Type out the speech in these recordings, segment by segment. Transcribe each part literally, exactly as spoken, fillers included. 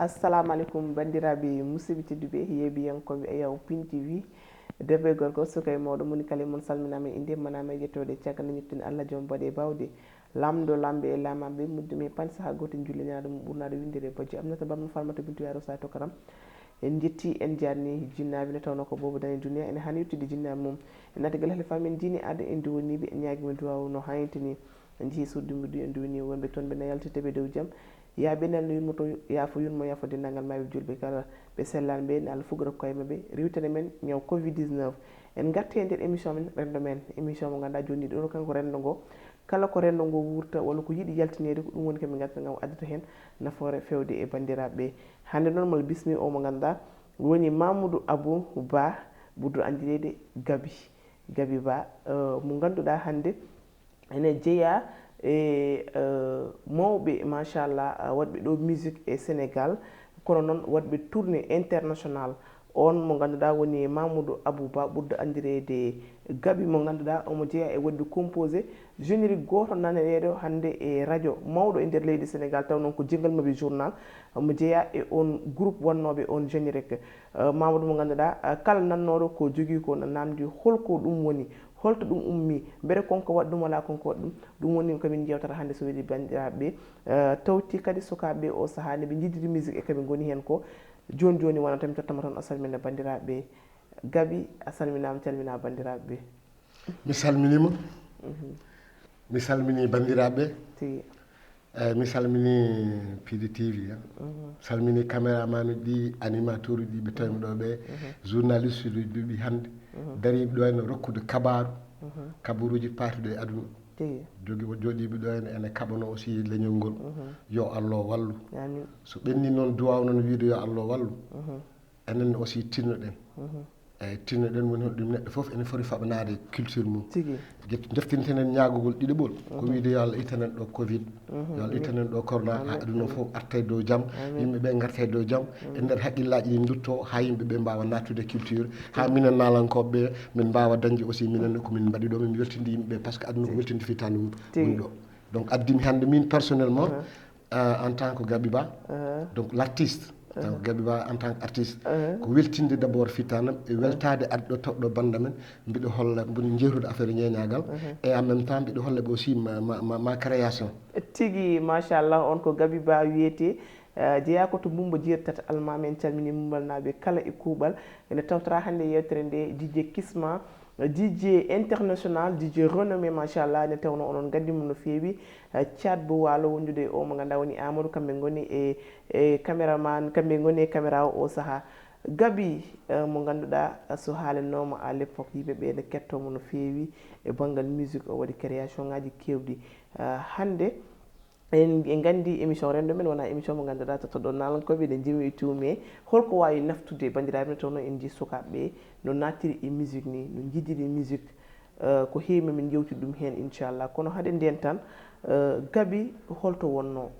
Assalamu aleykum, banndiraaɓe musidɓe tedduɓe, yeeɓiyankooɓe Ayaw Pin T V. Debbo e gorko, suka e mawɗo, moni kala e mon salminaama, innde manaama e ƴettoode. Caggal nde, ñetten Allah joom baɗe baawɗe, laamɗo laamɓe e laamaaɓe, mudde men pan sahaa gooto, en julle ñaaɗo mum ɓurnaaɗo winndere bojjo, Aminata Bamma Farmata Bintu Yaaru Saay to Karam. En njetti, en jaarni jinnaaɓe nde tawnoo ko boobo dane duniya, ene haani yettude jinnaaɓe mum. En naati galle halifa men diine aada, en duwaniiɓe, en ñaagii ɓe duwaaw no haanirta ni. En njehii suudu muddu, en duwanii wonɓe toon, ɓe na yaltita ɓe dow jam. Yaa ɓe nelno yurmoto, yaafo yurmo, yaafo denndaangal maayɓe juulɓe kala ɓe sellaani ɓe, ne Allah fugora koye maɓɓe, riiwtana men ñaw covid dix-neuf. En ngarti e nder émission men, renndo men, émission mo ngannduɗaa jooni ɗo, kanko renndo ngo, kala ko renndo ngo wuurta walla ko yiɗi yaltineede, ko ɗum woni ko min ngarta ngam addata heen nafoore feewde e banndiraaɓe ɓe. Hannde noon, mala bismi o mo ngannduɗaa woni Mamoudou Abou Ba, ɓurɗo anndireede Gaby. Gaby Ba, eh, mo ngannduɗaa hannde ene jeyaa e, eh, mawɓe, machallah, eh, waɗɓe ɗo musique e Sénégal, kono noon waɗɓe tournée international. On mo ngannduɗaa woni Mamoudou Abou Ba, ɓurɗo anndireede Gaby, mo ngannduɗaa omo jeyaa e waɗde composé générique gooto naneteeɗo hannde e radio mawɗo e nder leydi Sénégal, taw noon ko Jingle Mabi Journal, omo jeyaa e on groupe wannooɓe on générique. Eh, Mamoudou mo ngannduɗaa, eh, kala nannooɗo ko jogii ko na naamndi holko ɗum woni, holto ɗum ummii, mbele konko waɗi ɗum walla konko waɗi ɗum. Ɗum woni ko min njeewtata hannde, so weli banndiraaɓe ɓe, eh, tawti kadi sukaaɓe ɓe o sahaa ne ɓe njiɗiri musique e ko ɓe ngoni heen ko. Jooni jooni wonaa tan mi tottama toon, a salmina banndiraaɓe ɓe. Gaby, a salminaama, calminaa banndiraaɓe ɓe. Mi salminiima. Mi salminii banndiraaɓe ɓe. Tigi. Eeyi, mi salminii Pidi T V, eh. Salminii caméraman uji ɗi, animateur uji ɗi, ɓe tawmi ɗo ɓe, journaliste uji ɗi hannde. Dariiɓe ɗo ene rokkude kabaaru, kabaruuji paatuɗi e aduna. Tigi. Jogi, jooɗiiɓe ɗo ene, ene kaɓanoo aussi leñol ngol. Yo Allah wallu. Amin. So ɓenni noon duwaaw noon wiide yo Allah wallu. Enen aussi tinnoɗen. Eeyi, tinnoɗen woni hoɗum, neɗɗo fof ene foti faɓanaade culture mum. Tigi. Jet-, jeftinten en ñaagugol ɗiɗaɓol. Ko wiide yo Allah ittanen ɗo covid, yo Allah ittanen ɗo corona, haa aduna fof arta e dow jam, yimɓe ɓe ngarta e dow jam, e nder haqqillaaji ɗi ndutto, haa yimɓe ɓe mbaawa naattude culture, haa minen naalankooɓe ɓe, min mbaawa dañde aussi minen ko min mbaɗi ɗo, min weltinde yimɓe ɓe, par ce que aduna ko weltinde fitaande mum woni ɗo. Donc, addimi hannde min personnellement, euh, en tant que Gaby Ba, donc l'artiste, en tant que Gaby Ba, en tant que artiste, ko weltinde d'abord fitaanam e weltaade arɗo toɗɗo bannda men, mbiɗo holla, mboɗo jeerude affaire ñeeñaagal, et en même temps mbiɗo holla ɓe aussi ma, ma, ma, ma création. Tigi, machallah, on ko Gaby Ba wiyetee, eh, jeyaa ko to Mbumba Jeeri tati Almaami. En calminii Mbumbalnaaɓe kala e kuuɓal. Ene tawtoraa hannde yeewtere nde D J Kisma, D J international, D J renommé, machallah, nde tawnoo onon nganndi mo no feewi. Eh, Thiat Bo Waalo wondude e o mo ngannduɗaa woni Amadou, kamɓe ngoni e, e caméraman, kamɓe ngoni e caméra o, o sahaa. Gaby, eh, mo ngannduɗaa, eh, so haalanooma à l'époque, yimɓe ɓe ne kettoo mo no feewi e banngal musique, o waɗi création ngaaji keewɗi. Eh, hannde, en, en nganndi émission renndo men wonaa émission mo ngannduɗaa tottoɗo naalankooɓe, eɗen njimi e tuume. Holko waawi naftude banndiraaɓe, nde tawnoo en njii sukaaɓe ɓe no naatiri e musique ni, no njiɗiri musique? Eh, ko heewi ma min njewtida ɗum heen, inchallah. Kono hade ndeen tan, eh, Gaby, holto wonnoo?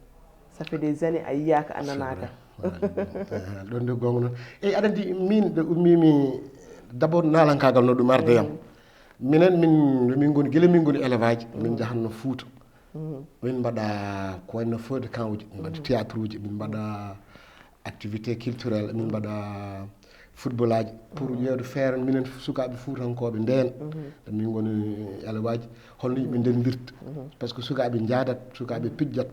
Ça fait des années a yiyaaka, a nanaaka. Voilà. Ɗon de goonga noon. Eyi, aɗa anndi, min ɗo ummiimi, d'abord naalankaagal no ɗum arde yam. Minen, min, min ngoni, gila min ngoni élevage, min njahatno Fuuta. Min mbaɗa ko wayno feu de camp uji, min mbaɗa théâtre uji, min mbaɗa activité culturelle, min mbaɗa football aji pour ƴeewde feere minen sukaaɓe fuutankooɓe ndeen. Min ngoni élevage, holno yimɓe ndenndirta. Par ce que sukaaɓe njaadat, sukaaɓe pijjat.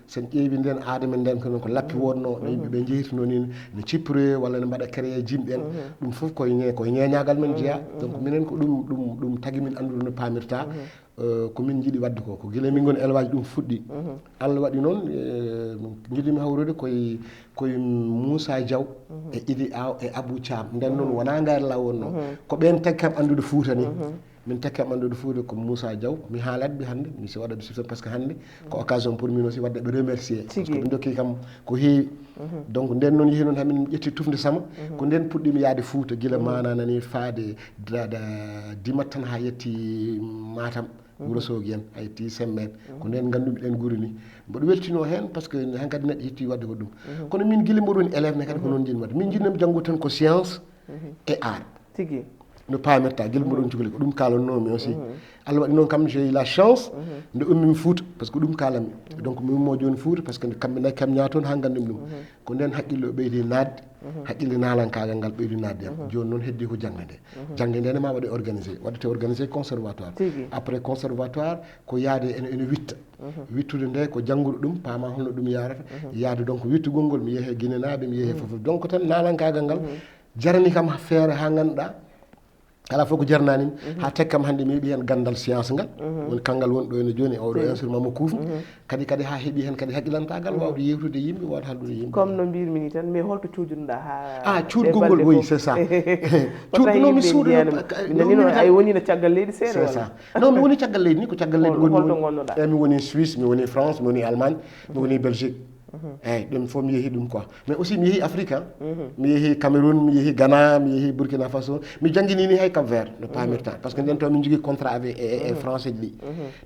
Sen ƴeewi ndeen aada men ndeen, kono ko lappi wonnoo, no yimɓe ɓe njehirtino ni, no cippire walla no mbaɗa créé jimɓe en. Ɗum fof koye ñe-, koye ñeeñaagal men jeyaa. Donc minen ko ɗum, ɗum, ɗum tagi min anndude no paamirta. Eh, ko min njiɗi waɗde ko, ko gila min ngoni élevage ɗum fuɗɗi. Allah waɗi noon, eh, njiɗimi hawrude koye, koye Moussa Diaw e Idi Aw e Abou Thiam. Nden noon wonaa ngaari law wonnoo. Ko ɓeen takki kam anndude Fuuta ni. Min takki kam anndude Fuuta ko Moussa Diaw. Mi haalat ɓe hannde, mi si waɗa ɓe siftan, par ce que hannde ko occasion pour min aussi waɗde ɓe remercier. Par ce que ɓe ndokki kam ko heewi. Donc nden noon yehi noon hamin ƴetti tufnde sama. Ko nden puɗɗimi yaade Fuuta, gila Mana nani faade da, da Dimat tan haa yetti Matam. Wuro Soogi en, a yetti Semme en. Ko nden nganndumi ɗen gure ni. Mboɗo weltinoo heen par ce que hankadi neɗɗo hetti waɗde ko ɗum. Kono min gila mboɗo woni élève ne kadi ko noon njiɗmi waɗde. Min njiɗnoo mi janngo tan ko science et art. Tigi. No paamirta, gila mboɗon cukli, ko ɗum kaalannoomi aussi. Allah waɗi noon kam, j'ai eu la chance, nde ummi mi Fuuta, parce que ɗum kaalanmi. Donc mi ummo jooni Fuuta, parce que kamɓe nayi kam ñaatoon haa nganndumi ɗum. Ko ndeen haqqille o ɓeydi naatde, haqqille naalankaagal ngal ɓeydi naatde am. Jooni noon heddii ko jaŋde nde. Jaŋde nde ne ma waɗe organisé, waɗete organisé conservatoire. Après conservatoire, ko yahde ene, ene witta. Wittude nde ko janngude ɗum, paama holno ɗum yahrata. Yahde donc wittugol ngol, mi yehe Guinénaaɓe, mi yehe fof. Donc tan naalankaagal ngal jarani kam feere haa ngannduɗaa, alaa fof ko jarnanimi, haa teg kam hannde mi heɓi heen ganndal science ngal. Woni kanngal woni ɗo ene jooni, oɗo instrument mo kuufmi. Kadi, kadi haa heɓi heen kadi haqqilantaagal, waawde yewtude e yimɓe, waawde haaldude e yimɓe. Comme no mbirmi ni tan, mais holto cuudirɗa haa Ah, cuuɗgol ngol, oui, c'est ça. Cuuɗgol mi suuɗa. Ay woni no caggal leydi seeɗa. C'est ça. Non, mi woni caggal leydi ni, ko caggal leydi. Holto ngonnoɗa? Eyi, mi woni Suisse, mi woni France, mi woni Allemagne, mi woni Belgique. Eyyi, ɗum fof mi yeehi ɗum quoi. Mais aussi mi yeehi Afrique, hein. Mi yeehi Cameroun, mi yeehi Ghana, mi yeehi Burkina Faso. Mi jannginii ni hay Cap Vert, no paamirta. Parce que nden to min jogii contrat avec e, e, e français ɗi.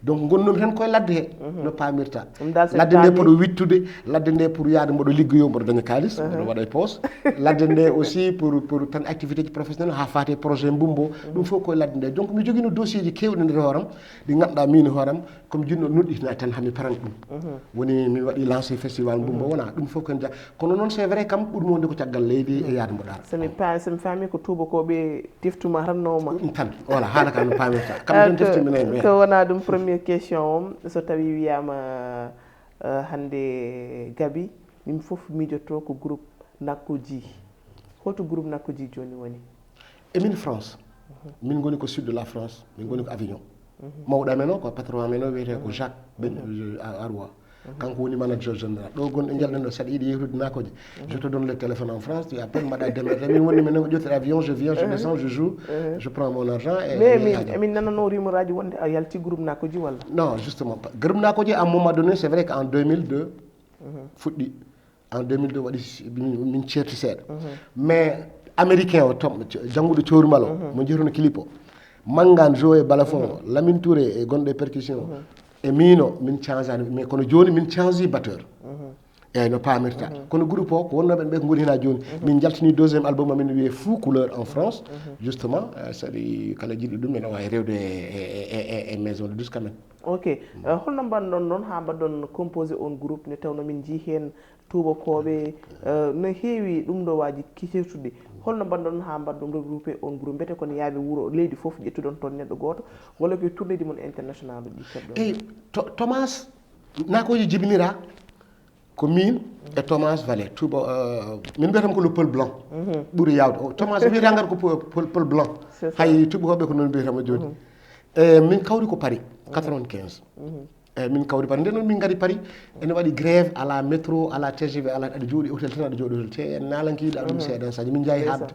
Donc ngonnoomi tan koye ladde he, no paamirta. Ladde nde pour wittude, ladde nde pour yaade mboɗo liggoyo, mboɗo daña kaalis, mboɗo waɗa e poos. Ladde nde aussi pour, pour tan activité ji professionnel haa faati e projet Mbumbo. Ɗum fof koye ladde nde. Donc mi jogiino dossier ji keewɗi nder hooram, ɗi ngannduɗaa min hooram, comme jinno nuɗɗitina tan hami paran ɗum. Woni min waɗi lancé festival Mbumbo wona, ɗum fof ken ja-, kono noon c'est vrai kam ɓurmi wonde ko caggal leydi e yaade mboɗo ara. Somi pa-, somi faami ko tuubakooɓe teftuma tan nowma. Ɗum tan, voilà, haala ka no paamirta. Kam Ah, tan to, teftiminaymi. To wona ɗum première question o, so tawi wiyama, eh, hannde Gaby, min fof mijoto ko groupe Nakouji. Holto groupe Nakouji jooni woni? E min France. Min ngoni ko sud de la France, min ngoni ko Avignon. Mawɗo amen o, ko patron amen o, wiyetee ko Jacques Ben, euh, Ar-, Arwa. Kanko woni manager général. Ɗo gonɗen, njalɗen ɗo, saɗa yiɗi yewtude Nakouji, je te donne le téléphone en France, tu appelles, mbaɗa démarche. Min woni, min ƴetti avion, je viens, je descends, je joue, je prends mon argent et Mais et min, haajo. Emin nanano rumeur aji wonde a yalti groupe Nakouji walla? Non, justement, groupe Nakouji, à un moment donné, c'est vrai qu'en deux mille deux, fuɗɗi. En deux mille deux waɗi si-, min, min ceerti seeɗa. Mais américain o, tom, jannguɗo cowrumal o, mo jeetono clip o, Mangane, Joe e Balafon, Lamine Touré e gonɗo e percussion, e min o, min changeani, mais kono jooni min change batteur. Eyyi, no paamirta. Kono groupe o, ko wonnooɓe ɓe ko ngoni heen haa jooni. Min njaltini deuxième album amin wiyee Fou Couleur en France. Justement, eh, saɗi kala jiɗɗo ɗum, ene waawi rewde e, e, e, e, e maison de disque amen. Ok. Eh, holno mbaɗɗon ɗon haa mbaɗɗon composé on groupe, nde tawno min njii heen tuubakooɓe, eh, no heewi ɗum ɗo waaji ki-, ceertude. Holno mbaɗɗon haa mbaɗɗon regroupé on groupe? Mbete kon yahɓe wuro, leydi fof, ƴettuɗon toon neɗɗo gooto, walla ko e tournéeji mon international ɗi keɗɗon? Eyyi, To-, Thomas, Nakouji jibinira ko min e Thomas Vallée. Tuuba, eh, min mbiyata mo ko le Peul Blanc. Ɓuri yaawde. O, Thomas wiyata ngar ko Peul, Peul, Peul Blanc. C'est ça. Hay tuubakooɓe ko noon mbiyata mo jooni. E min kawri ko Paris, quatre-vingt-quinze. Eyyi, min kawri Paris. Nden noon min ngari Paris, ene waɗi grève, alaa métro, alaa T G V, alaa, aɗa jooɗi hôtel tan, aɗa jooɗi hôtel. Te en naalanke yiɗa ɗum seeɗa, sañi min njahi haaɓde.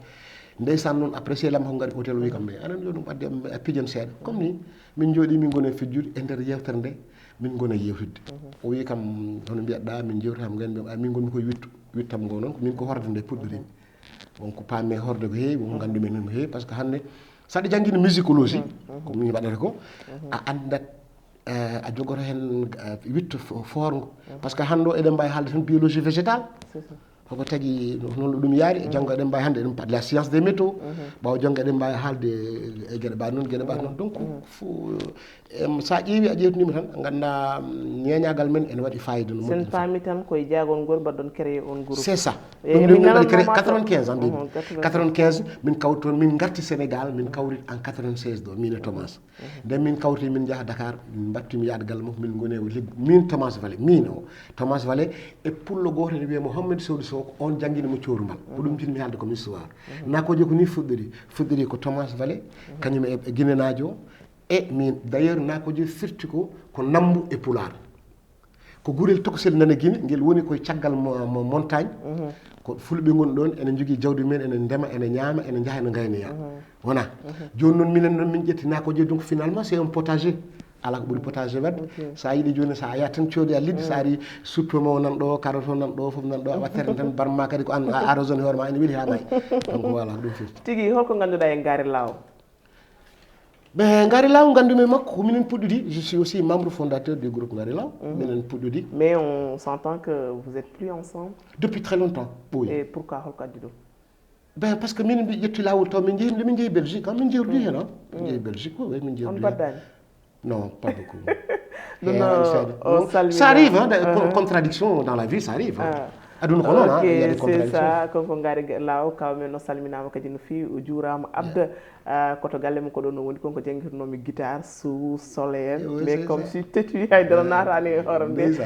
Ndeysaan noon, après seelam ko ngari hôtel, o wi kam, mais aɗa anndi ɗum ɓadde am, a pijan seeɗa. Comme ni, min njooɗi, min ngoni e fijjude, e nder yewtere nde, min ngoni e yewtidde. O wi kam, hono mbiyatɗa, min njewtata, ngani mbiyam, a, min ngonmi koye wittu, wittam ngo noon, ko min ko horde nde puɗɗorimi. Won ko paammi e horde ko heewi, won ko ngannduɗen heen ko heewi, par ce que hannde, so aɗa janngina musicologie, ko min mbaɗata ko, a anndat, eh, a jogoto heen, eh, witto fo-, foorngo. Par ce que hannde o eɗen mbaawi haalde tan biologie végétale. C'est ça. Hoko tagi noon ɗum yaari, janngo eɗen mbaawi hannde eɗen mbaɗa la science des métaux, ɓaawo janngo eɗen mbaawi haalde e geɗe mbaɗa noon, geɗe mbaɗa noon. Donc, fof, em, so a ƴeewi, a ƴeewtiniima tan, a ngannda, mm, ñeeñaagal men ene waɗi fayida no moƴƴi. Sen paami tan koye jaagol ngol mbaɗɗon créé on groupe. C'est ça. Ɗum min mbaɗi créé quatre-vingt-quinze en mbiimi. Quatre-vingt-quinze, min kawri toon, min ngarti Sénégal, min kawri en quatre-vingt-seize ɗo, min e Thomas. Nden min kawri, min njaha Dakar, min mbaɗti mi yaade galle makko, min ngoni e liggo. Min Thomas Vallée, min o. Thomas Vallée e pullo gooto ene wiyee Mohamed Sowdi Sow, ko on janngini mo cowrumal. Ko ɗum jinmi haalde, ko mi histoire. Nakouji ko ni fuɗɗori. Fuɗɗori ko Thomas Vallée, kañum e, e Guinénaajo o. E min, d'ailleurs, Nakouji firti ko, ko Nambu e Pulaar. Ko gurel tokosel nane Guinée, ngel woni koye caggal mo, mo montagne. Ko fulɓe ngoni ɗoon, ene njogii jawdi mum en, ene ndema, ene ñaama, ene njaha, ene ngaynoya. Wona. Jooni noon, minen noon, min ƴetti Nakouji, donc finalement, c'est un potager. Alaa ko ɓuri potager waɗde. Ok. So a yiɗi jooni, so a yahat tan coodoya liɗɗi, so a ari suppome o nan ɗo, carotte o nan ɗo, fof nan ɗo, a watta heen tan, barma kadi ko an a arrosé hoore ma, ene weli haa maayi. Donc voilà, ko ɗum firti. Tigi, holko ngannduɗaa e Ngaari Law? Ɓe Ngaari Law, nganndu-mi makko, ko minen puɗɗidi. Je suis aussi membre fondateur du groupe Ngaari Law. Minen puɗɗidi. Mais on s'entend que vous êtes plus ensemble. Depuis très longtemps, oui. Et pourquoi, holko addi ɗum? Ben, parce que min mbi ƴetti laawol taw min jehi, min jehi Belgique, ah, min jehi hen, ah. Min jehi Belgique, oui, min jehi. On baddaani? Non, pas beaucoup. Ɗum noon, Ça arrive, hein, des contradictions dans la vie, ça arrive, hein. Aduna ko noon, hein, il y a des contradictions. Kanko ngaari laawol, kaw men o salminaama kadi no feewi, o juuraama. Abda, koto galle mum ko ɗon o woni, kon ko janngitornoomi guitare, sous, sol en, mais comme si teti hay dara naataani e hoore nde.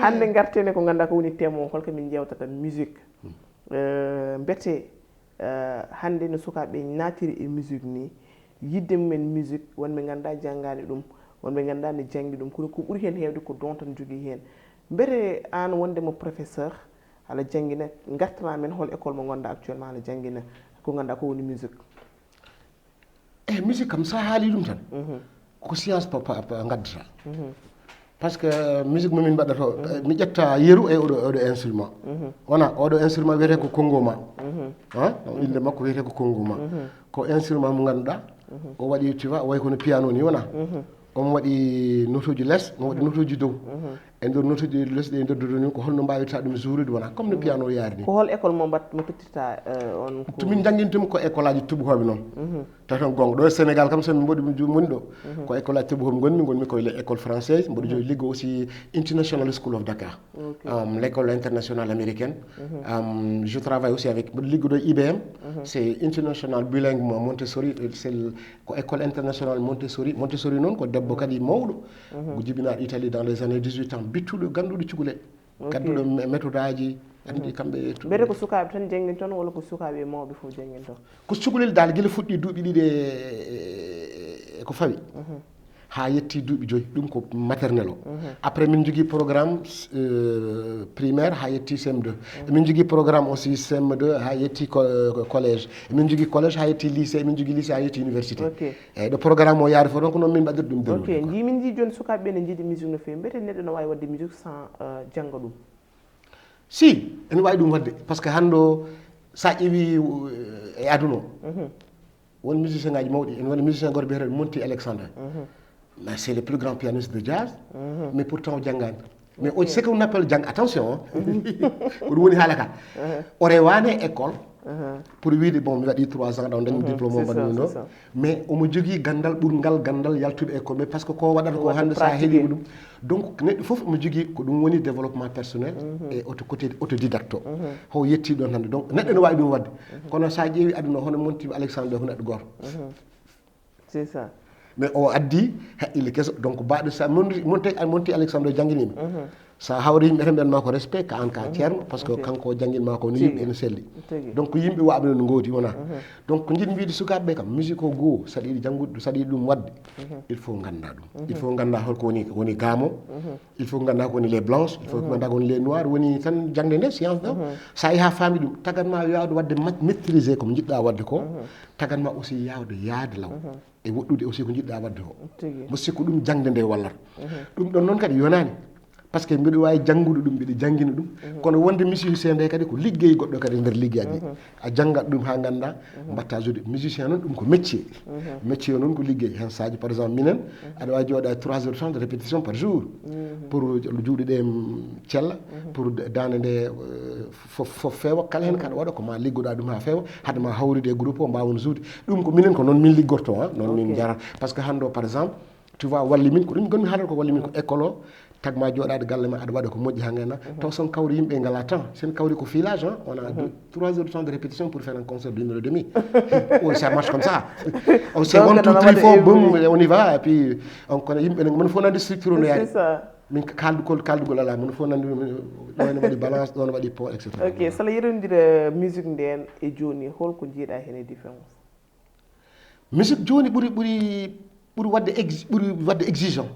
Hannde ngarten e ko ngannduɗaa ko woni thème o, holko min njeewtata, musique. Mbete hannde no sukaaɓe naatiri e musique ni, yidde mumen musique, wonɓe ngannduɗaa janngaani ɗum, wonɓe ngannduɗaa ne janngi ɗum, kono ko ɓuri heen heewde ko don tan jogii heen. Mbete aan wonde mo professeur, aɗa janngina, ngartana men hol école mo ngonɗaa actuellement aɗa janngina ko ngannduɗaa ko woni musique? Eyi, musique kam, so a haalii ɗum tan, ko science pa- pa- pa- ngaddata. Par ce que musique mo min mbaɗata o, mi ƴetta yeru e oɗo oɗo instrument. Wona oɗo instrument wiyetee ko konngoma. Hein, o innde makko wiyetee ko konngoma. Ko instrument mo ngannduɗaa o waɗi, tu vois, o wayi kono piano ni, wona? Omo waɗi notuuji les, omo waɗi notuuji dow. E nder notuuji les ɗe nder dow ni, ko holno mbaawirta ɗum juurude, wona comme no piano yaari ni. Ko hol école mo mbat mo tottirta on? To min janngintumi ko école aji tuubakooɓe noon. Taw tan goonga ɗo e Sénégal kam, so min mboɗi ɗum juum woni ɗo, ko école aji tuubakooɓe ngonmi, ngonmi koye les écoles françaises, mboɗo jogii liggo aussi International School of Dakar, l'école internationale américaine. Je travaille aussi avec, mboɗo liggo ɗo I B M, c'est International Bilingue Montessori, c'est ko école internationale Montessori. Montessori noon ko debbo kadi mawɗo, ko jibinaaɗo Italie dans les années dix-huit ans, bittuɗo, gannduɗo cukalel, gannduɗo méthode aji, anndi kamɓe. Mbete ko sukaaɓe tan jannginton walla ko sukaaɓe e mawɓe fof jannginton? Ko cukalel dal gila fuɗɗi duuɓi ɗiɗi e ko fawi haa yetti duuɓi joyi, ɗum ko maternelle o. Après min jogii programme primaire haa yetti C M deux. Min jogii programme aussi C M deux haa yetti collège. Min jogii collège haa yetti lycée. Min jogii lycée haa yetti université. Eyyi, ɗo programme o yaari fof noon ko noon min mbaɗirta ɗum déroulé. Ok, jii min jii jooni sukaaɓe ɓe ne njiɗi musique no feewi. Mbete neɗɗo no waawi waɗde musique sans jannga ɗum? Si, ene waawi ɗum waɗde, par ce que hannde o, so a ƴeewi e aduna o, won musicien ngaji mawɗi, ene woni musicien goto biyeteɗo Monty Alexander. Mais c'est le plus grand pianiste de jazz, mais pourtant o janngaani. Mais o, ce qu'on appelle jang, attention, ko ɗum woni haala ka. O rewaani école pour wiide, bon, mi waɗi trois ans ɗo, dañmi diplôme o, mbaɗmi ɗo. Mais omo jogii ganndal ɓurngal ganndal yaltude école, mais par ce que ko waɗata ko hannde, so a heɗiima ɗum. Donc neɗɗo fof omo jogii ko ɗum woni développement personnel et auto côté autodidacte o. Ho yetti ɗon hannde, donc neɗɗo ne waawi ɗum waɗde. Kono so a ƴeewi aduna, hono Monty Alexander ɗo ko neɗɗo gooto. C'est ça. Mais o addi haqqille keso, donc baɗo sa Monty, Monty Alexander o jannginiima. Sa hawri yimɓe tan mbiyan ma ko respect ka an ka ceerno, par ce que kanko o janngin ma ko no yimɓe ene selli. Donc yimɓe waɓe no ngoodi, wona? Donc ko jiɗmi wiide sukaaɓe ɓe kam, musique o goo, saɗa yiɗi janngude ɗum, saɗa yiɗi ɗum waɗde, il faut ngannda ɗum. Il faut ngannda holko woni, woni gaamo. Il faut ngannda ko woni les blanches, il faut ngannda ko woni les noirs, woni tan jangde nde, science ɗo. Sa yehi ha faami ɗum, tagat ma yawde waɗde maîtriser ko jiɗɗa waɗde ko, tagat ma aussi yawde yaade law e woɗɗude aussi ko jiɗɗa waɗde ko. Mo sikku ɗum jangde nde wallata. Ɗum ɗon noon kadi yonani. Par ce que mbiɗo wawi janngude ɗum, mbiɗo janngina ɗum. Kono wonde musicien nde kadi ko liggey goɗɗo kadi e nder liggeyaaji ɗi. A janngat ɗum ha ngannda, mbatta jouer. Musicien noon ɗum ko métier. Métier o noon ko liggey. Hen sahaji par exemple minen, aɗa wawi jooɗa trois heures de temps de répétition par jour. Pour juuɗe ɗe cella, pour dande nde fof fof feewa, kala hen kaɗa waɗa ko ma liggoɗa ɗum ha feewa, haade ma hawrude e groupe o, mbawon jouude. Ɗum ko minen, ko noon min liggorto, ha noon min jarata. Par ce que hannde o par exemple, tu vois, walli min ko ɗum gonmi haalata, ko walli min ko école o, tagma jooɗaade galle ma, aɗa waɗa ko moƴƴi ha ngayna. Taw sen kawri yimɓe ngala temps, sen kawri ko filage, hein, on a deux, trois heures de temps de répétition pour faire un concert d'une heure et demie. Oh, ça marche comme ça. On se one, two, three, four, boum, on y va, et puis on connaît yimɓe ne, mon fof nandi structure no yaari. Min kaldugol, kaldugol ala, mon fof nandi ɗum, ɗo ne waɗi balance, ɗo ne waɗi pont, et cetera. Ok, sala yerondir musique nden e joni, holko jiiɗa hen e différence? Musique joni ɓuri, ɓuri, ɓuri wadde ex-, ɓuri wadde exigeant.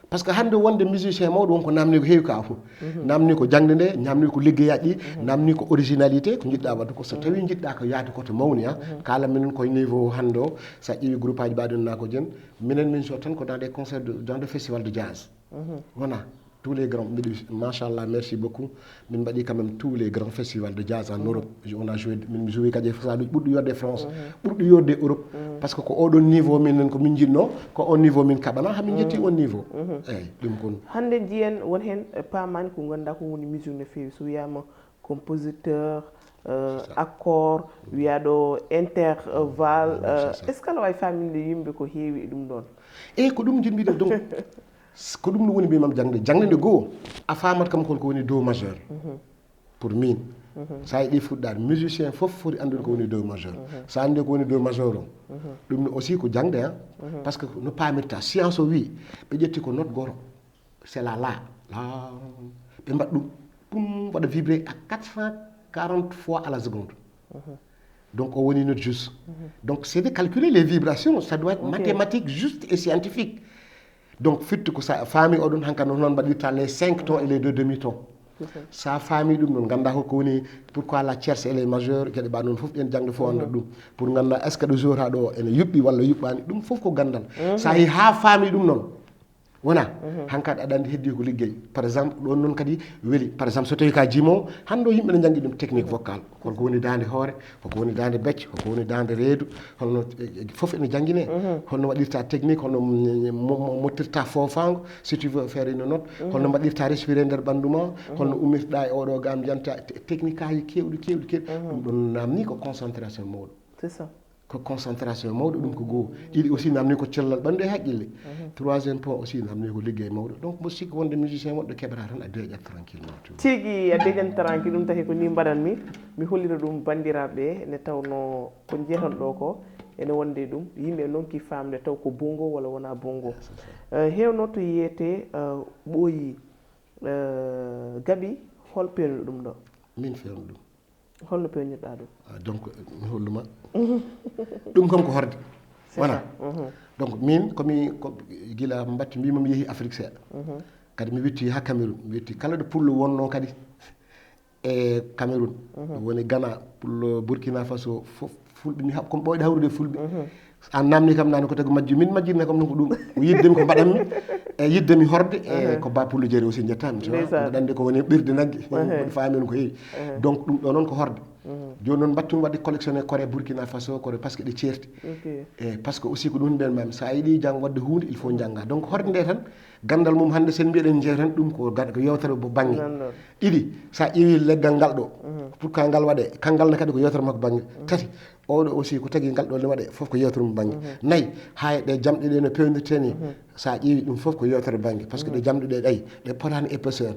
Par ce que hannde wonde musicien mawɗo won ko namni ko heewi ka fof. Namni ko jangde nde, namni ko liggeyaaji ɗi, namni ko originalité, ko jiɗɗa wadde ko. So tawi jiɗɗa ko yaade ko to mawni, ha, kala minen koye niveau hannde o, sa ƴeewi groupe aji mbaɗi na ko jen, minen min so tan ko dans des concerts de, dans des festivals de jazz. Wona tous les grands, mbiɗo, machallah, merci beaucoup. Min mbaɗi quand même tous les grands festivals de jazz en Europe. On a joué, min joué kadi e saluji ɓurɗi yorde France, ɓurɗi yorde Europe. Par ce que ko oɗon niveau minen ko min jiɗno, ko on niveau min kaɓana, ha min jetti on niveau. Eyyi, ɗum kon. Hannde jiyen won hen, eh, pamani ko ngannduɗaa ko woni musique no feewi. So wiyama compositeur, euh, accord, wiya ɗo interval. C'est ça. Est-ce que aɗa wawi faminde yimɓe ko heewi e ɗum ɗon? E ko ɗum jiɗmi wiide, donc ko ɗum no woni mbimam jangde jangde nde goo, a famat kam holko woni do majeur. Pour min, sa yiɗi fuɗɗade, musicien fof foti andude ko woni do majeur. Sa andi ko woni do majeur o, ɗum no aussi ko jangde, hein. Parce que no pamirta, science o wi ɓe ƴetti ko note goto, c'est la la la, ɓe mbaɗa ɗum, pum, waɗa vibré à quatre cent quarante fois à la seconde. Donc o woni note juste. Donc c'est de calculer les vibrations, ça doit être mathématique, juste et scientifique. Donc firti ko sa faami oɗon, hankadi noon mbaɗirta les cinq tons et les deux demi-tons. Sa faami ɗum noon, ganda holko woni, pourquoi la tierce et les majeurs, geɗe mbaɗa noon fof, ɗen jangde fof anda ɗum, pour ganda est-ce que ɗo jouata ɗo ene yuɓɓi walla yuɓɓani, ɗum fof ko gandal. Sa yehi ha faami ɗum noon, wona, hankadi aɗa andi heddi ko liggey. Par exemple ɗon noon kadi weeli, par exemple so tawi ka jimo, hande o yimɓe ne jangi ɗum technique vocal, holko woni dande hoore, holko woni dande becce, holko woni dande reedu, holno, eh, eh, fof ene jangine. Holno waɗirta technique, holno mo- mo- mo- mottirta foofango, si tu veux faire une note, holno mbaɗirta respirer nder ɓandu ma, holno ummirta e oɗo gam janta, te- technique aji kewɗi kewɗi kewɗi. Ɗum ɗon namni ko concentration mawɗo. C'est ça. Ko concentration mawɗo, ɗum ko goo. Ɗiɗi aussi namni ko cellal ɓandu e haqqille. Troisième point aussi namni ko liggey mawɗo. Donc mboɗo sikki wonde musicien woɗɗo keɓata tan a deeƴat tranquillement, tu vois. Tigi a deeƴan tranquille, ɗum tahi ko ni mbaɗanmi. Mi hollira ɗum bandiraɓe nde tawno ko jeeton ɗo ko ene wonde ɗum yimɓe noon ki famde taw ko bongo walla wona bongo. Eh, hewno to yiyete, eh, ɓooyi, eh, gaaɓi, hol pewnuɗo ɗum ɗo? Min fewno ɗum. Holno pewnirɗa ɗum? Ah, donc mi holluma. Ɗum kam ko horde. Voilà. Donc min komi ko gila mbatti mbimam yeehi Afrique seeɗa. Kadi mi witti ha Cameroun, mi witti kala ɗo pullo wonno kadi e Cameroun. Woni Ghana, pullo Burkina Faso, fof fulɓe mi haɓ comme ɓooyɗo hawrude fulɓe. An namni kam nani ko tagu majju min majjirne kam ɗum ko ɗum. Ko yiddemi ko mbaɗanmi e yiddemi horde e ko ba pullo jeeri aussi jettami, tu vois. Ndeysaan. Mbaɗande ko woni ɓirde nagge. Mbaɗi faami on ko heewi. Donc ɗum ɗo noon ko horde. Joni noon mbattumi waɗde collectionné kore Burkina Faso, kore parce que ɗe ceerti. E parce que aussi ko ɗum mbiyan mami, sa yiɗi jang waɗde hunde il faut janga. Donc horde nde tan gandal mum hande sen mbiɗen jeeya tan ɗum ko gad- ko yewtere bo bangge. Ɗiɗi, sa ƴeewi leggal ngal ɗo, pourquoi ngal waɗe, kangal ne kadi ko yewtere makko bangge. Tati, oɗo aussi ko tagi ngal ɗo ne waɗe fof ko yewtere mum bangge. Nayi, hay ɗe jamɗe ɗe no pewnirte ni, sa ƴeewi ɗum fof ko yewtere bangge, parce que ɗe jamɗe ɗe ɗay ɗe potani épaisseur.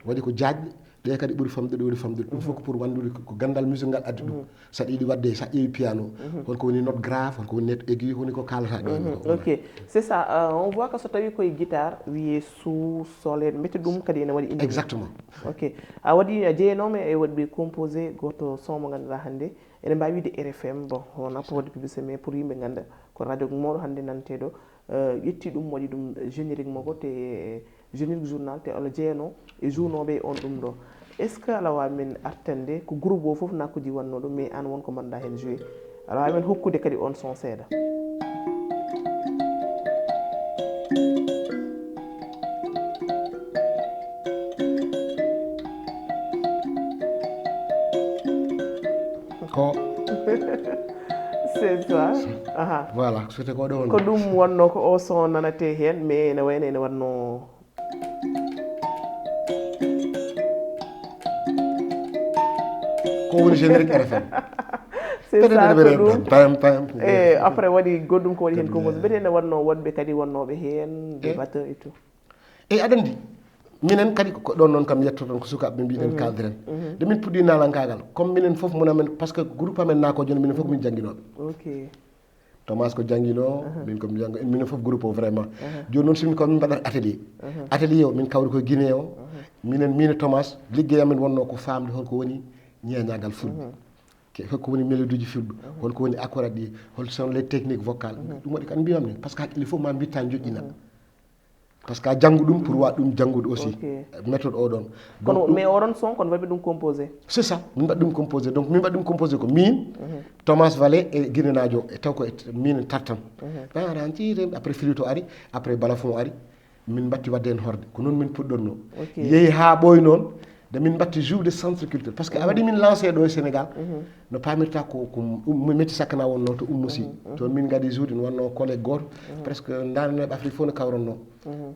Waɗi ko jaajɗe, ɗe kadi ɓuri famɗude, ɓuri famɗude. Ɗum fof ko pour wandude ko gandal musique ngal addi ɗum. Sa ɗiɗi wadde, sa ƴeewi piano, holko woni note grave, holko woni note aigu, woni ko kalata ɗo. Ok, c'est ça. Euh, on voit que so tawi koye guitare wiye sous, sol, en mbete ɗum kadi ene waɗi indi. Exactement. Ok, a waɗi a jeyanoma e waɗɓe composé goto son mo ganduɗa hande ene mbawi wide R F M. Bon, on a pas waɗde publicité mais pour yimɓe ganda ko radio mawɗo hande nanteɗo. Euh, ƴetti ɗum waɗi ɗum générique mo goto e générique journal te ala jeyano e jounoɓe e on ɗum ɗo. Est ce que ala wawi min artande ko groupe o foof nakkuji wanno ɗum mais an won ko mbaɗɗa hen joué? Ala wawi min hokkude kadi on son seeɗa? Ko C'est ça. Aha. Voilà, c'était ko ɗo woni. Ko ɗum wonno ko o son nanate hen mais ene wayno ene wanno. Ko woni générique R F M. C'est ça, ko ɗum. Pam, pam, pam. E après waɗi goɗɗum ko waɗi hen composé. Mbete ene wanno wonɓe kadi wonnoɓe hen des batteurs et tout. E aɗa andi minen kadi ko ɗon noon kam yettoton ko sukaɓe ɓe mbiɗen kaldiren. Nde min puɗɗi nalankagal comme minen foof mona men, parce que groupe amen nakojo no minen foof min jangguinoɓe. Ok. Thomas ko jangguino, min ko mi janggo, minen foof groupe o vraiment. Joni noon somin ko min mbaɗat atelier. Atelier o min kawri koye Guinée o. Minen min e Thomas ligguey amen wonno ko famde holko woni ñeñagal fulɓe. Ke holko woni mélodie ji fulɓe, holko woni accord ɗi, hol sont les techniques vocales. Ɗum waɗi kan mbiyamni parce que haqqille fof ma mbitta joƴƴina. Parce que a janngu ɗum pour wa ɗum janngude aussi. Ok. Méthode o ɗon. Kono Donc, ɗum- mais oɗon son kono waɗi ɗum composé? C'est ça, min mbaɗi ɗum composé. Donc min mbaɗi ɗum composé ko min, Thomas Vallée e Guinénajo e taw ko e min tartan. Ɓe ara an tiiɗe, après Filito ari, après Balafon ari, min mbatti wadde hen horde. Ko noon min puɗɗorno. Ok. Yehi ha ɓooy noon, nde min mbatti jour de centre culture. Parce que a waɗi min lancé ɗo e Sénégal, no pamirta ko, ko um- métti sakkana wonno to Ummusi. Toon min ngadi jour, no wonno collègue goto, presque ndananoɓe Afrique fof no kawranno.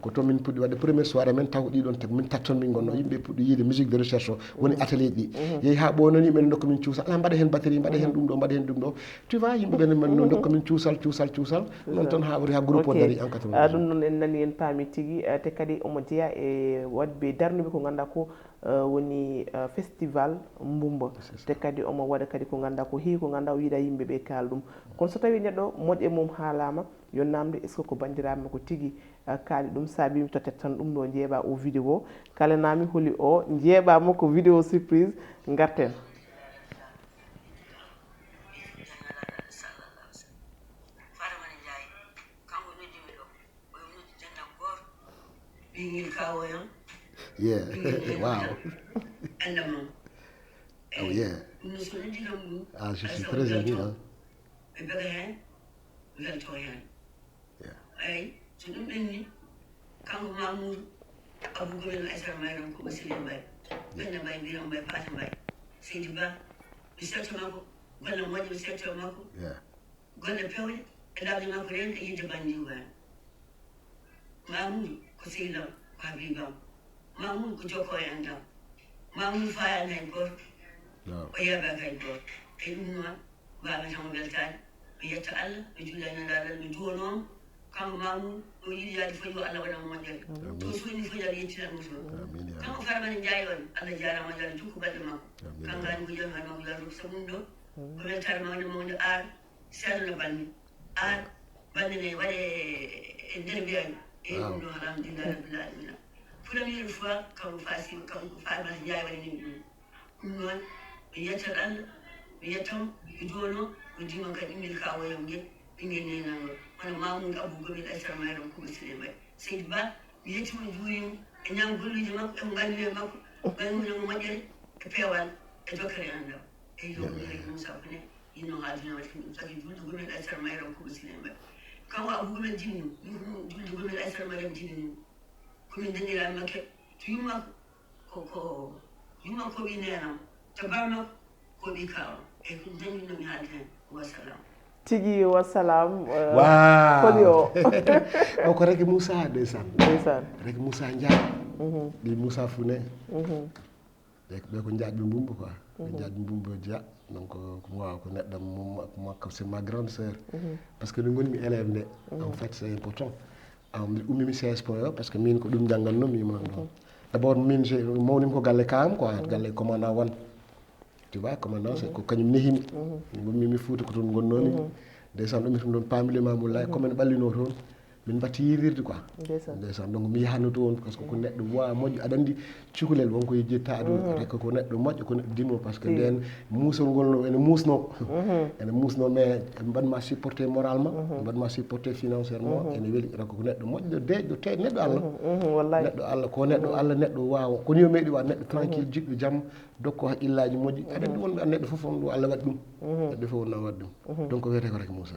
Ko toon min puɗɗi waɗde première soirée men, taw ko ɗiɗon te min tatton min ngonno. Yimɓe puɗɗi yiide musique de recherche o, woni atelier ɗi. Yehi haa ɓooyno, yimɓe ne ndokka min cuusal, ala mbaɗa heen batterie, mbaɗa heen ɗum ɗo, mbaɗa heen ɗum ɗo. Tu vois, yimɓe ne min no ndokka min cuusal, cuusal, cuusal. Noon tan haa wari haa groupe o dari en quatre-vingt-dix. Ɗum noon en nani, en paami tigi. Te kadi omo jeyaa e waɗɓe darnuɓe ko ngannduɗaa ko woni festival Mbumba. Te kadi omo waɗa kadi ko ngannduɗaa ko heewi, ko ngannduɗaa o yiɗaa yimɓe ɓe kaala ɗum. Kono so tawii neɗɗo moƴƴe mum haalaama, yo naamnde, est-ce que ko banndiraaɓe makko tigi kaali ɗum? Saabii mi tottet tan ɗum ɗo njeeɓa o vidéo. Kala naami holi o njeeɓaama ko vidéo surprise. Ngarten. Ɓingel kawoyan. Yeah. Wow. Andama. Oh yeah. Ɗum no so noddi kam ɗum. Ah, je suis très ému, hein. Ɓe bega hen. Welto hen. Yeah. Ay, so ɗum ɓenni, kanko Mamoudou, Abou Gomel Aysara Mayram ko Basile Mbaye. Penda Mbaye, Biram Mbaye, Pata Mbaye. Seydi Ba, mi setto makko, golle moƴƴe mi setto makko. Yeah. Golle pewɗe e lawdi makko rende e yidde bandiw hen. Mamoudou ko sehil am, ko habib am. Mamoudou ko jokko e enɗam. Mamoudou fayani hay goto. No. O yeeɓaki hay goto. E ɗum noon, mbawmi tan weltaade. Mi yetta Allah, mi julla e nelaɗo, mi duwanomo. Kanko Mamoudou, o yiɗi yaade fof yo Allah waɗan moƴƴere. To soni fof yo Allah yettinan mo toon. Amin ya Kanko Farmata Ndiaye on, Allah jarama, yo Allah jokku balɗe makko. Amin. Kanko ani ko jom hay makko, yo Allah rokku sabu ɗum ɗo. Ko weltaare mawnde mawnde ar, seeɗa no balmi. Ar, balɗe ne waɗe e nder mbiyan. E ɗum ɗo alhamdulillah rabbil alamina. Première fois kanko Fasim, kanko Farmata Ndiaye waɗani ɗum. Ɗum noon, mi yettat Allah, mi yettamo, mi duwano, mi dima kadi ɓinngel kawoyam ngel, ɓinngel nenango. Hono Mamoudou Abou Gomel Aysara Mayram Kuba Sile Mbaye. Seydi Ba, mi yettimo, mi juurimo, e ñaam golluuje makko, e ko nganduɗen makko, nganduɗen mo moƴƴere, e peewal, e jokkere e andal. E yo mi rek Moussa Kone, yinno haaldude waɗi ɗum taki julde Gomel Aysara Mayram Kuba Sile Mbaye. Kanko Abou Gomel jinno, min ko julde Gomel Aysara Mayram jinno. Komin dañira makke to yumma ko ko yumma ko wi nenam to bamma ko wi kawa e ko dañino mi haalde hen. Wassalam. Tigi wassalam. Wow. Koni o? O ko Raky Moussa, ndeysaan. Ndeysaan. Raky Moussa Ndiaye. Ɗi Moussa Founé. Ɓe ɓe ko jaajɓe Mbumba quoi. Ɓe jaajɓe Mbumba Dia. Donc ko mo ko neɗɗo mo makko, c'est ma grande sœur. Parce que no gonmi élève nde. En fait c'est important. Am ummimi C S point o parce que min ko ɗum jannganno mi mo. D'abord min je mawnim ko galle kam quoi, galle commandant wan. Tu vois, commandant c'est ko kañum nehimi. Gonmi mi Fouta ko toon gonnomi. Ndeysaan ɗum ɗum ɗon paami Limamou Laye ko min ɓallino toon. Min mbatti yiidirde quoi. Ndeysaan. Ndeysaan donc mi yahano toon parce que ko neɗɗo wa moƴƴo, aɗa andi cukalel wonko yejjitta ɗum. Rek ko neɗɗo moƴƴo, ko neɗɗo dimo parce que nden muusol ngol no ene muusno. Ene muusno mais mbaɗma supporté moralement, mbaɗma supporté financièrement, ene weli. Rek ko neɗɗo moƴƴo, deƴƴo, te neɗɗo Allah. Wallahi. Neɗɗo Allah ko neɗɗo Allah, neɗɗo wawa ko ni o meɗi wa neɗɗo tranquille, jiɗɗo jam, dokko haqqillaji moƴƴi. Aɗa andi wonɓe an neɗɗo fof on ɗo Allah waɗi ɗum. Neɗɗo fof wonna waɗi ɗum. Donc wiyete ko Raky Moussa.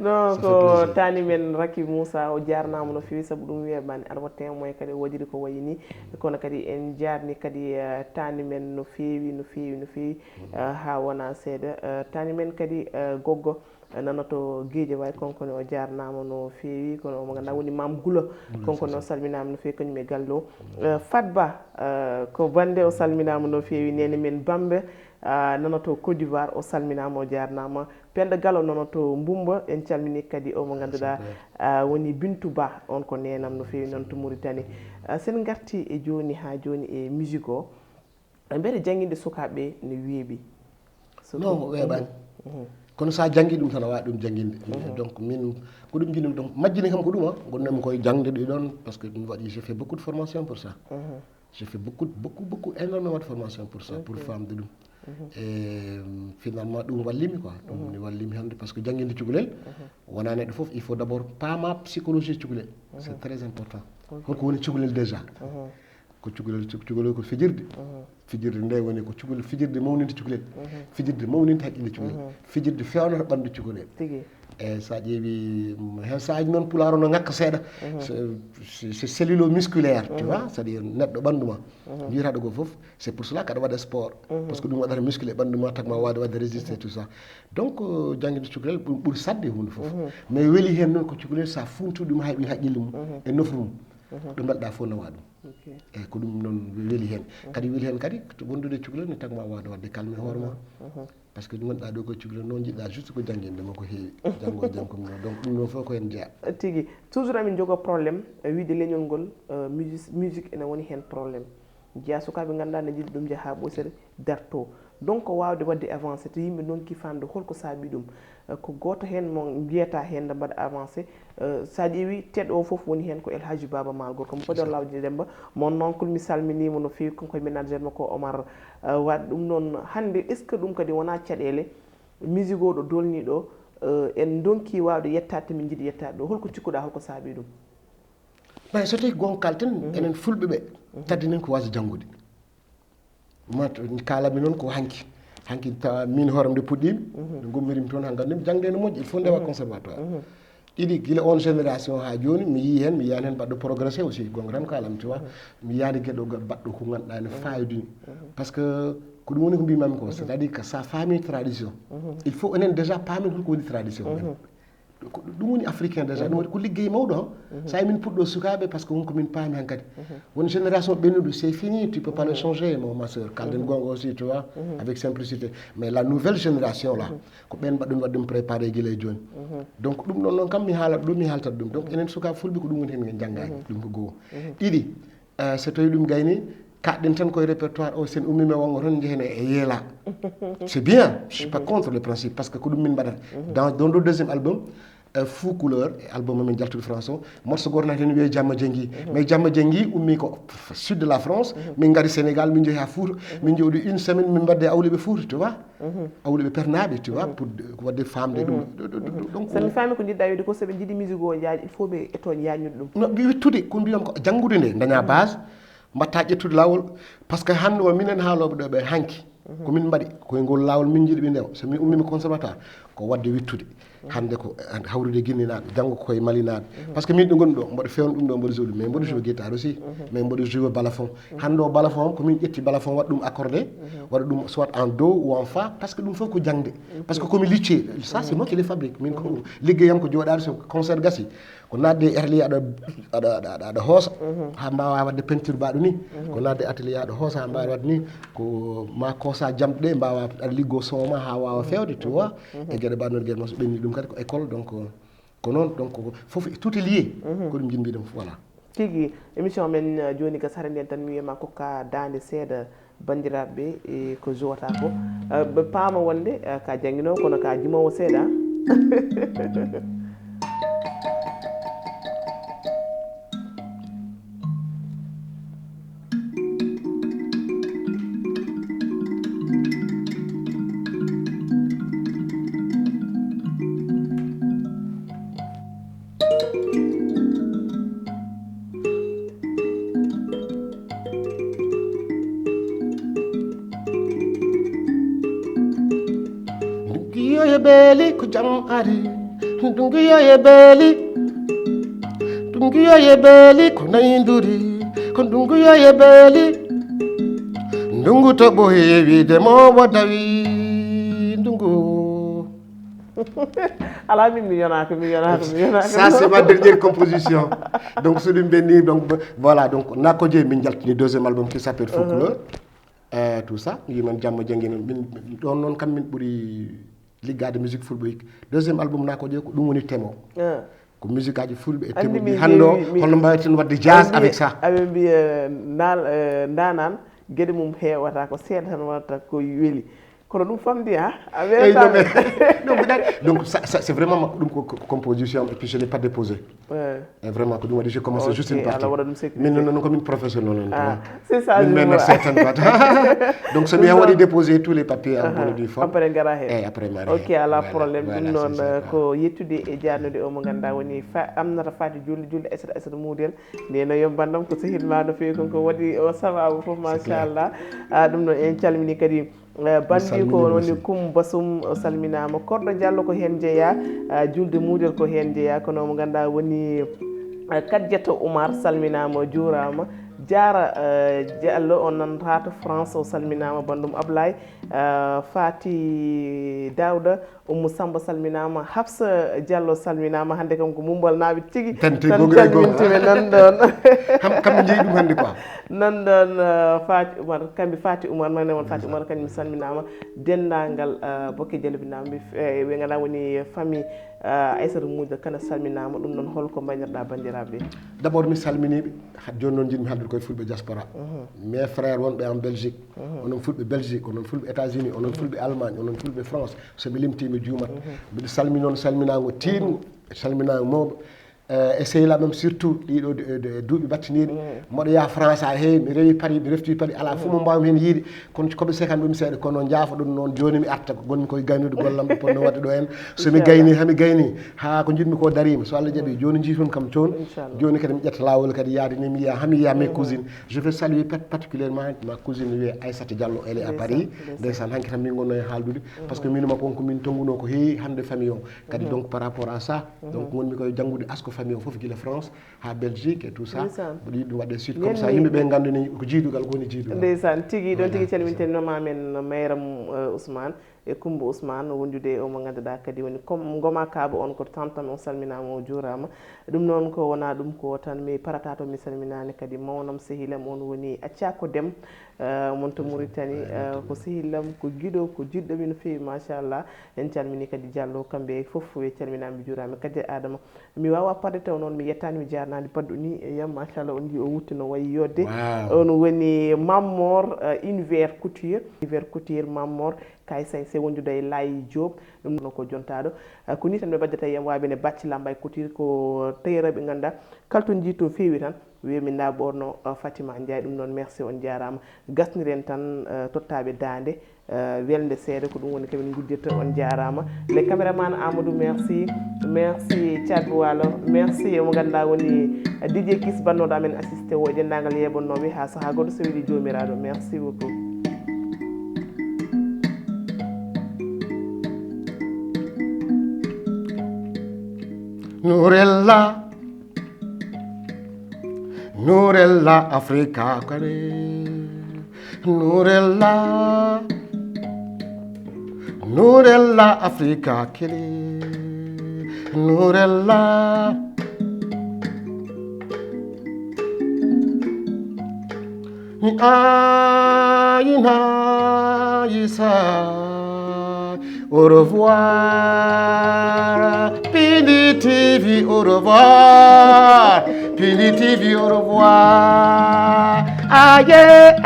Non, Ça ko fait plaisir. Tani men Raky Moussa, o jarnama no feewi sabu ɗum wiyamani aɗa waɗa témoin kadi o waɗiri ko wayi ni. Kono kadi en jarni kadi eh, Tani men no feewi, no feewi, no feewi. Eh, ha wona seeɗa. Eh, Tani men kadi eh, goggo eh, nana to Guédiawaye, konkone o jarnama no feewi, kono omo ganduɗa woni Mam Gulo. Konkone o salminama no feewi kañum e galle o. Eh, Fatba eh, ko bande, o salminama no feewi, nene men Bambe. Ah, nana to Côte d'Ivoire, o salminama, o jarnama. Penda Galo nana to Mbumba, en calmini kadi o mo ganduɗa ah, woni Bintou Ba, on ko nenam no feewi noon to Mauritanie. Ah, sen garti e joni ha joni e musique o, mbeɗa jangguinde sukaɓe ne weeɓi? Non, weeɓani. Kono sa janggi ɗum tan a wawi ɗum jangguinde. Donc min ko ɗum jinmi, donc majjini kam ko ɗum a gonnami koye jangde ɗi ɗon parce que ɗum waɗi j'ai fait beaucoup de formation pour ça. J'ai fait beaucoup, beaucoup, beaucoup, énormément de formation pour ça, pour famde ɗum. Et finalement ɗum wallimi quoi. Ɗum ne wallimi hande parce que jangguinde cukalel wona neɗɗo foof, il faut d'abord paama psychologie cukalel. C'est très important. Holko woni cukalel déjà? Ko cukalel, cukalel ko fijirde. Fijirde nde woni ko cukalel, fijirde mawninde cukalel. Fijirde mawninde haqqille cukalel. Fijirde fewnata ɓandu cukalel. Tigi. E so a ƴeewi, mm, hen saaji noon pulaar o no ŋakka seeɗa. C'est, c'est, c'est cellulo musculaire, tu vois, c'est-à-dire neɗɗo ɓanndu ma. Mbiyataɗo ko fof, c'est pour cela kaɗa waɗa sport. Parce que ɗum waɗata muscle e ɓanndu ma, tagma waawde waɗde résister, tout ça. Donc, euh, janngude cukalel ɓuri, ɓuri saɗde huunde fof. Mais weli heen noon ko cukalel, so a fuuntu ɗum, hay ɓi haqqille mum e nofru mum. Ɗo mbaɗɗa fof nawa ɗum. Eyyi, ko ɗum noon weli heen. Kadi weli heen kadi ko wondude cukalel ne tagma waawde waɗde calme hoore ma. Parce que ɗum wonɗa ɗo ko cukalel noon, jiɗɗa juste ko jannginde ma ko heewi. Janngo e jam ko ɗum noon. Donc ɗum noon fof ko heen jeyaa. Tigi, toujours amin jogo problème, e wiide leñol ngol, euh, musique, musique ene woni heen problème. Jeyaa sukaaɓe ngannduɗaa ne njiɗi ɗum njaha ɓoosere, darto. Donc ko waawde waɗde avancé, to yimɓe ndonki faamde holko saabi ɗum. Eh, ko gooto heen mo mbiyata heen nde mbaɗa avancé. Eh, so a ƴeewi tête o fof woni heen ko El Hadji Baba Maal Gorko mo Podor Lawji Demba. Mo noon kul mi salminiima no feewi, kanko e manager makko Omar, eh, Wade. Ɗum noon hannde, est-ce que ɗum kadi wonaa caɗeele musique o ɗo dolni ɗo, eh, en ndonki waawde yettaade to min njiɗi yettaade ɗo? Holko cikkuɗaa, holko saabi ɗum? Ɓay so tawi goonga kalten, enen fulɓe ɓe, tardinen ko waasde janngude. Ma to, kaalami noon ko hanki. Hanki tawa min hoore am nde puɗɗimi, nde ngummirimi toon haa nganndumi jaŋde ene moƴƴi, il faut ndewa conservatoire. Ɗiɗi, gila on génération haa jooni, mi yii heen, mi yiyaani heen mbaɗɗo progressé aussi, goonga tan kaalam, tu vois. Mi yiyaani geɗo ga-, baɗɗo ko ngannduɗaa ene faawi duni. Parce que ko ɗum woni ko mbimami ko, c'est-à-dire que sa famille tradition, il faut enen déjà paamen holko woni tradition men. Ko ɗum woni africain déjà, ɗum waɗi ko liggey mawɗo. Sa min puɗɗo sukaaɓe, parce que won ko min paami hankadi. Won génération ɓennuɗo, c'est fini, tu peux pas le changer, mon, ma sœur. Kalden goonga aussi, tu vois, avec simplicité. Mais la nouvelle génération là, ko ɓen mbaɗɗum waɗ ɗum préparé gila e jooni. Donc ɗum ɗon noon kam mi haalat ɗum, mi haaltat ɗum. Donc enen sukaaɓe fulɓe ko ɗum woni heen en janngaani, ɗum ko goo. Ɗiɗi, eh, so tawi ɗum gayni, kaɗɗen tan koye répertoire o, sen ummima wongo toon njehen e yeela. C'est bien, je suis pas contre le principe, parce que ko ɗum min mbaɗata. Dans, dans le deuxième album, euh, Fou Couleur, album amen jaltuɗo France o, morceau goto nati hen wiye Jamma Jenngi. Mais Jamma Jenngi ummi ko f-, f-, sud de la France, min ngari Sénégal, min jeehi ha Fouta, min jooɗi une semaine, min mbadde awliɓe Fouta, tu vois. Awliɓe pernaɓe, tu vois, pour de-, wadde famde ɗum. Donc, so mi faami ko njiɗɗa wiide ko, so ɓe njiɗi musique o yaaj, il faut ɓe etto yaajnude ɗum. No, ɓe wittude, ko mbiyam ko janngude nde, daña base, mbatta ƴettude laawol, parce que hannde o minen haalooɓe ɗo ɓe hanki, ko min mbaɗi, ko e ngol laawol min njiɗi ɓe ndewa. So min ummima conservatoire, ko wadde wittude. Hannde ko hawrude Guinénaaɓe, janngo koye Malinaaɓe. Parce que min ɗo ngonmi ɗo, mboɗo fewna ɗum ɗo, mboɗo jouer ɗum, mais mboɗo jouer guitare aussi, mais mboɗo jouer balafon. Hannde o balafon, ko min ƴetti balafon, waɗa ɗum accordé, waɗa ɗum soit en do ou en fa, parce que ɗum fof ko jaŋde. Parce que ko mi licce, ça c'est moi qui les fabrique. Min ko liggeyam ko jooɗaade so concert gasi. Ko naatde e atelier aɗa, aɗa, aɗa, aɗa, aɗa hoosa, haa mbaawa waɗde peinture mbaɗo ni. Ko naatde e atelier aɗa hoosa haa mbaawa waɗde ni. Ko ma koosa jamɗe ɗe mbaawa aɗa liggo son ma haa waawa feewde, tu vois. E geɗe mbaɗ noon, geɗe ma so ɓenni ɗum kadi ko école, donc, ko noon, donc, fof, tout est lié. Ko ɗum jimbi ɗum, voilà. Tigi, émission men, euh, jooni ka sare nden tan mi wiyama kokka daande seeɗa. Banndiraaɓe, e ko jowata ko, eh, ɓe paama wonde, eh, ka jannginoowo, kono ka jimoowo seeɗa. Ndungu yo e beeli ko jam ari. Ndungu yo e beeli. Ndungu yo e beeli ko naynduri. Ko ndungu yo e beeli. Ndungu to ɓooyi wiide mo wo dawi. Ndungu. Ala min mi yonaka, mi yonaka, mi yonaka. Ça, c'est ma dernière composition. Donc, so ɗum ɓenni, donc, voilà, donc, Nakoje, min jaltini deuxième album qui s'appelle Folklore. Euh, tout ça, mi man Jamma Janngi noon, min, ɗon noon kam min ɓuri liggaade musique fulɓe. Deuxième album Nakoje, ko ɗum woni thème o. Ah. Ko musique aji fulɓe e thème uji hannde o, holno mbaweten wadde jazz avec ça. Aɓe mbiya, euh, nal, euh, ndanan, geɗe mum heewata, ko seeɗa tan wonata ko weli. Kono ɗum famdi, ha? A eyyi, non, mais, non, mbiɗa, donc, ça, ça, c'est vraiment ma, ɗum ko, ko, ko composition, et puis je l'ai pas déposé. Ouais. Et vraiment, ko ɗum waɗi, je commence juste une partie. Min noon, noon ko min professionnel noon, ah, tu vois. C'est ça, min je vois. Certaine partie. Donc, so mi waɗi déposé tous les papiers en bonne et due forme. Après, ngara hen. Eh, après, mi ara hen. Ok, ala problème. Voilà, ɗum noon, c'est ça, quoi. Ko yettude e jaarnude o mo ganduɗa woni fa-, amnata Faty Julde, Julde Aissata, Aissata Moudel. Nde no yom bandam ko sehil ma no feewi kon ko waɗi o sababu fof, machallah. Ah, ɗum noon en calmini kadi. Eh, bandi ko woni Kum Basum, o salminaama. Korɗo Diallo ko heen jeyaa, eh, Julde Muuder ko heen jeyaa, kono mo ngannduɗaa woni, eh, Kadjata Oumar, salminaama, o juuraama. Diarra, eh, Diallo, on nan Rato France, o salminaama, banndum Ablaye, eh, Fati Daouda, Ummu Samba salminaama, Hafsa Diallo salminaama, hannde kam ko Mumbalnaaɓe tigi. Tan tigi tan gogira e goonga. Calmintiiɓe nan ɗoon. Kam, kamɓe njeyi ɗum hannde quoi. Nan ɗoon, eh, Fati Oumar, kamɓe Fati Oumar, mane won Fati Oumar, kañum salminaama. Denndaangal, eh, Bokke Jalibinaaɓe, eh, ɓe ngannduɗaa woni famille, eh, Aissata Mouda Kane salminaama. Ɗum noon holko mbaynirɗaa banndiraaɓe ɓe? D'abord mi salminiiɓe, ha-, jooni noon njiɗmi haaldude koye fulɓe diaspora. Mes frères wonɓe en Belgique, onon fulɓe Belgique, onon fulɓe États-Unis, onon fulɓe Allemagne, onon fulɓe France, so mi limtii mi juumat. Mbiɗo salmini on salminaango tiiɗngo, e salminaango mawɗo. Eh, e sehilaaɓe am surtout ɗiɗo de, de, duuɓi battiniiɗi. Mboɗo yaha France ha heewi, mi rewi Paris, mi refti Paris, alaa fof mo mbaawmi heen yiide. Kono ko ɓe sekan ɗum seeɗa, kono njaafo ɗum noon, jooni mi arta, ko gonmi koye gaynude gollam ɗo ponno waɗde ɗo heen. So mi gayni, hami gayni, haa ko njiɗmi ko dariima. So Allah jaɓi, jooni njiiton kam toon. Inchallah. Jooni kadi mi ƴetta laawol kadi yaade ni, mi yaha, hami yaha mes cousines. Je veux saluer pat-, particulièrement ma cousine wiyee Aissata Diallo, elle est à Paris. Ndeysaan, ndeysaan. Ndeysaan, hanki tan min ngonno e haaldude. Parce que min makko on ko min tonnguno ko heewi hannde famille o. Kadi donc par rapport à ça, donc ngonmi koye janngude asko famille o fof gila France haa Belgique et tout ça. Ndeysaan. Mboɗo yiɗi ɗum waɗde suite comme ça, yimɓe ɓe nganndu ni ko jiidugal ko woni jiidugal. Ndeysaan, tigi, ɗoon tigi calminten ma men Mayram, eh, Ousmane e Coumba Ousmane, wondude e o mo ngannduɗaa kadi woni comme Ngoma Kaba, on ko tantam, on salminaama, o juuraama. Ɗum noon ko wonaa ɗum ko tan mi parata to mi salminaani kadi mawnam sehilam, on woni Accako Dem, eh, mon to Mauritanie, eh, ko sehillam, ko giɗo, ko jiɗɗo mi no feewi, machallah. En calmini kadi Diallo, kamɓe fof ɓe calminaama, ɓe juuraama. Kadi Adama, mi waawa parde taw noon mi yettaani, mi jaarnaani badɗo ni, e yam, machallah, on njii o wutti no wayi yodde. Wow. On woni Mamor, eh, Univers Couture. Univers Couture, Mamor, Kay Sañse wondude e Laye Diop. Ɗum noon ko jontaaɗo. Eh, ko ni tan ɓe mbaddata e yam, waaɓe ne Bacci Lambay Couture, ko tailleur ɓe ngannduɗaa. Kala to njii to feewi tan, wiya min ndaa ɓorno, eh, Fatima Ndiaye. Ɗum noon, merci, on jaaraama. Gasniren tan, eh, tottaaɓe daande, eh, welde seeɗa, ko ɗum woni ko min nguddirta. On jaaraama. Le caméraman Amadou, merci. Merci Thiat Walo. Merci e mo ngannduɗaa woni, eh, D J Kis, bannooɗo amen assisté o e denndaangal yeeɓannooɓe haa sahaa goɗɗo so weli Joomiraaɗo. Merci beaucoup. Nurella, Nurella Africa kare. Nurella, Nurella Africa kele. Nurella. Ni ayina isa. Au revoir, Pindi T V, au revoir, Pindi T V, au revoir. Aye,